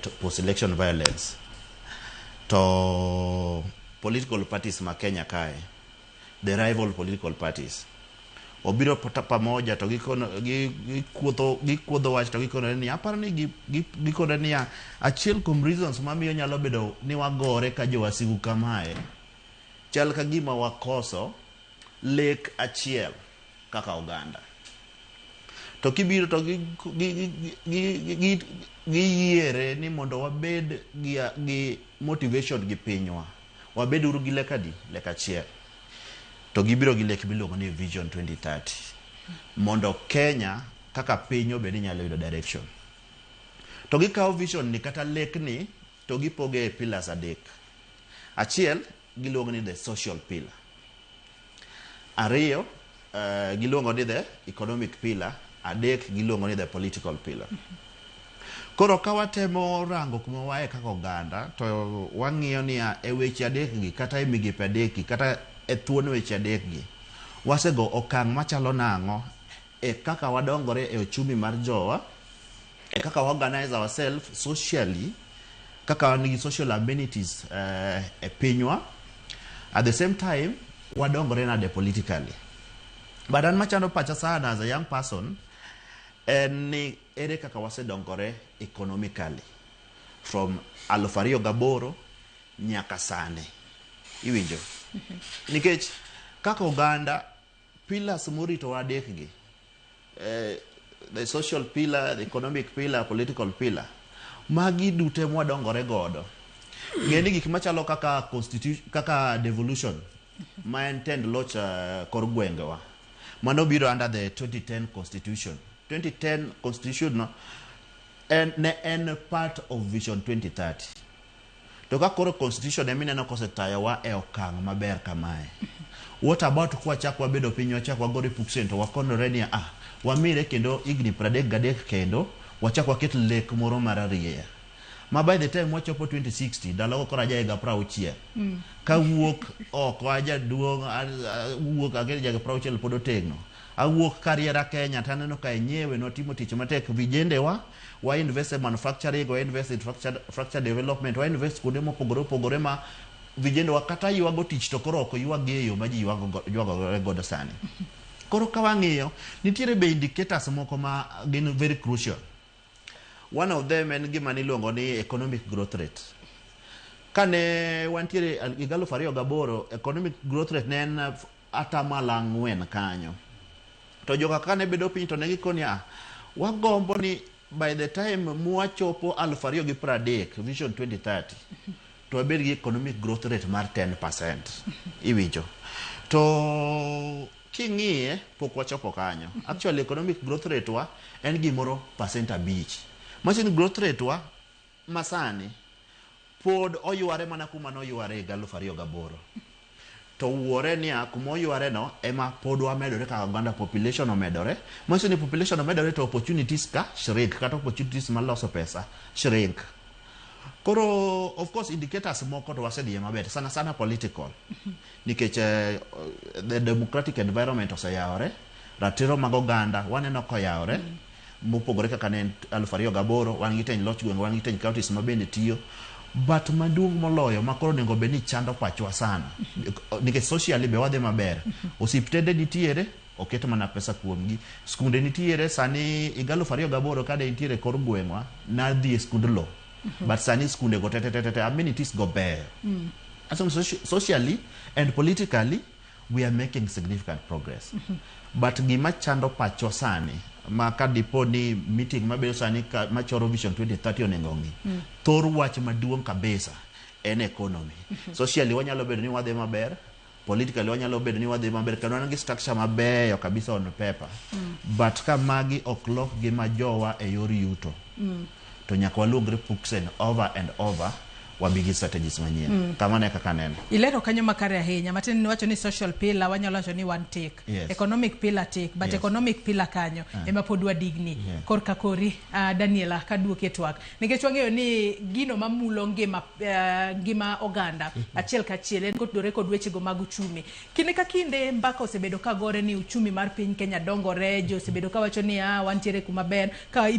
Post election violence to political parties ma Kenya kae, the rival political parties, obiro pamoja to gikono gikuotho gikuodho wach to gikonore ni aparo ni gikonore niya, achiel kuom reasons mamiyo nyalo bedo ni wagore ka jowasigu kamae chal ka gima wakoso lek achiel kaka oganda. To kibiro to giyiere ni mondo wabed gi motivation gi pinywa, wabed uru gi lek adi, lek achiel. To gibiro gi lek miluongo ni Vision 2030 mondo Kenya kaka piny obed ni nyalo yudo direction. To gikawo vision ni kata lek ni to gipoge e pillars adek. Achiel giluongo ni the social pillar, ariyo giluongo ni the economic pillar, adek giluongo ni the political pillar. Koro ka watemo rango kuma wae kaka oganda to wang'iyo niya, e weche adek gi kata e migepe adek gi kata e thuon weche adek gi, wasego okang' machalo nang'o e kaka wadongore e uchumi mar jowa, e kaka wa organize ourselves socially, kaka wan gi social amenities e pinywa, at the same time wadongore nade politically. But an machando pacha sana as a young person en ni ere kaka wasedongore economically from 2008 nyaka sani. Iwinjo? Nikech kaka oganda, pillars moritowa adek gi, the social pillar, the economic pillar, political pillar, magi duto mwadongore godo. Ng'e ni gik machalo kaka constitution, kaka devolution ma en tend loch kor gwengewa, mano biro under the 2010 constitution. 2010 constitution no en, ne en part of Vision 2030. To ka koro constitution ema ineno kosetayowa e okang' maber kamae, what about kwachak wabedo piny, wachak wagore puksen to wakonore ni ah, wamire kendo higni 33 kendo wachak waket lek moro mar arieya ma by the time wachopo 2060, ndalogo koro aja higa 60 kawuok oko, ajaduong' awuok aketo higa 60 pod otegno, awuok kariera Kenya to aneno ka enyewe nwatimo tich matek, vijendewa wa invest e manufacturing, wa invest in infrastructure development, wa invest kuonde mopogore opogore ma vijendewa kata ywago tich to koro ok ywag e yo ma ji ywagore godo sani. Koro ka wang'iyo, nitiere be indicators moko ma gin very crucial. One of them en gima niluongo ni economic growth rate. Kane wantiere higa 2008, economic growth rate ne en 4% kanyo. To joka kane bedo piny to ne gikoni ah, wagombo ni by the time mwachopo 2030, Vision 2030, to wabed gi economic growth rate mar 10%. Iwinjo? To king'iye pok wachopo kanyo. Actually, economic growth rate wa en gimoro 5%. Manyiso ni growth rate wa masani pod oyware mana kuma noyware higa 2008. To wuore niya, kuma oyware no ema pod wamedore kaka oganda, population omedore. Manyiso ni population omedore to opportunities ka shrink, kata opportunities mar loso pesa shrink. Koro of course indicators moko to wasedhiye maber, sana sana political. Nikech the democratic environment oseyawore, ratiro mag oganda waneno koyawore mopogore kaka ne en 2008, wan gi tend loch gwenge, wan gi tend counties ma bende tiyo. But maduong' moloyo ma koro onego bed ni chando pachwa sana, nikech socially be wadhi maber. Osiptende nitiere, oket mana pesa kuomgi. Skunde nitiere, sani higa 2008 kane nitiere kor gweng'wa, nadhi e skund lo. But sani skunde go te te te te, amenities go beyo. So socially and politically we are making significant progress. But gima chando pachwa sani, ma ka dipo ni meeting mabedo sani ka, machoro Vision 2030 onego ng'i, thor wach maduong' kabisa en economy. Socially wanyalo bedo ni wadhi maber, politically wanyalo bedo ni wadhi maber, kendo wan gi structure mabeyo kabisa on paper. But ka magi ok lok gima jowa e yor yuto, to nyaka waluongre puksen over and over, wabi gi strategies manyien. Kamano e kaka aneno. Ilero kanyo makare ahinya. Matin niwacho ni social pillar wanyalo wacho ni one tick. Economic pillar tick, but economic pillar kanyo ema pod wadigni. Korka kori, Daniela, kaduoki e twak. Nikech wang'eyo ni gino mamulo ngima oganda achiel kachiel en kotudore kod wechego mag uchumi. Kinde ka kinde mbaka osebedo ka gore ni uchumi mar piny Kenya dongore, ji osebedo kawacho ni ah, wantiere kuma ber ka.